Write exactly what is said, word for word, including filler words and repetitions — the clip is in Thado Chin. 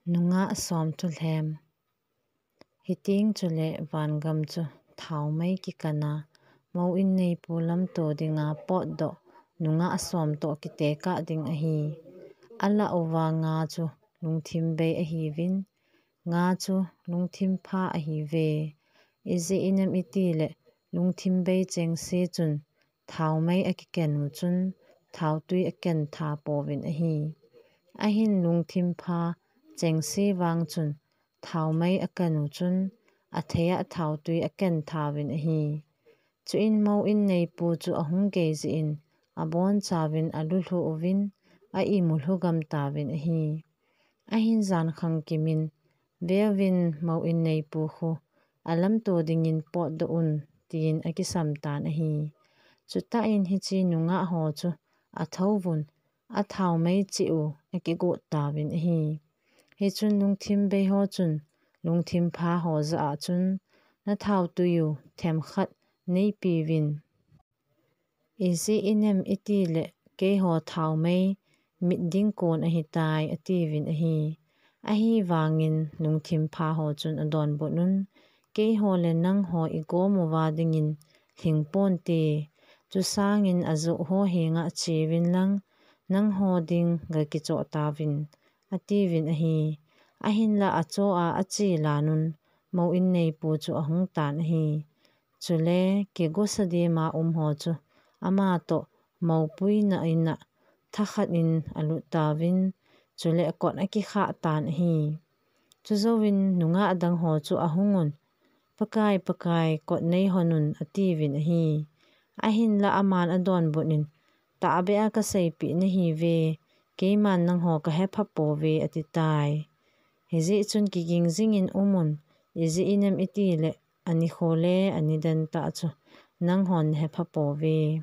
Nungah som thulhem. Hiteng chule vangam chu thaomei kikana, mou in neipu lamto dinga potdoh nungah som toh kitekah ding ahi. Alah uva nga chu lungthim bei ahiuvin, nga chu lungthim pha ahiuve. Ijeh inem itile lungthim bei chengse chun thaomei akiken u chun thaotui aken tha pouvin ahi. Ahin lungthim pha chengse vang chun thaomei aken u chun athei a thaotui aken thauvin ahi. Chuin mou in neipu chu ahung gei jeh in abonchauvin alulhu uvin a-imu lhugam tauvin ahi. Ahin jan khangkimin, Veuvin, mou in neipu khu alamto dingin potdoh un, tin akisam tan ahi. Chutah in hiche nungah ho chu athouvun, athaomei cheh u akigot tauvin ahi. Hichun lungthim bei ho chun lungthim pha ho jah a chun, nathaotui u themkhat neipeuvin. Ijeh inem itile keiho thaomei mit ding kon ahitai, atiuvin ahi. Ahivangin lungthim pha ho chun adonbut un, keiho le nangho igom uva dingin lhing ponte. Chusangin ajoh ho henga cheuvin lang, nangho ding gakichoh tauvin, atiuvin ahi. Ahinlah achoh a ache lan un, mou in neipu chu ahung tan ahi. Chule kigosa dema um ho chu amatoh moupuina in a thakhat in alut tauvin, chule kot akikhah tan ahi. Chujouvin nungah dang ho chu ahung un, Pakai, Pakai, kot neihon un, atiuvin ahi. Ahinlah aman adonbut in, Tahbeh a kaseipeh nahiuve, keiman nangho kahepha pouve, atitai. Hijeh chun kiging jingin um un, ijeh inem itile anikho le anidan tah chu nanghon nahepha pouve.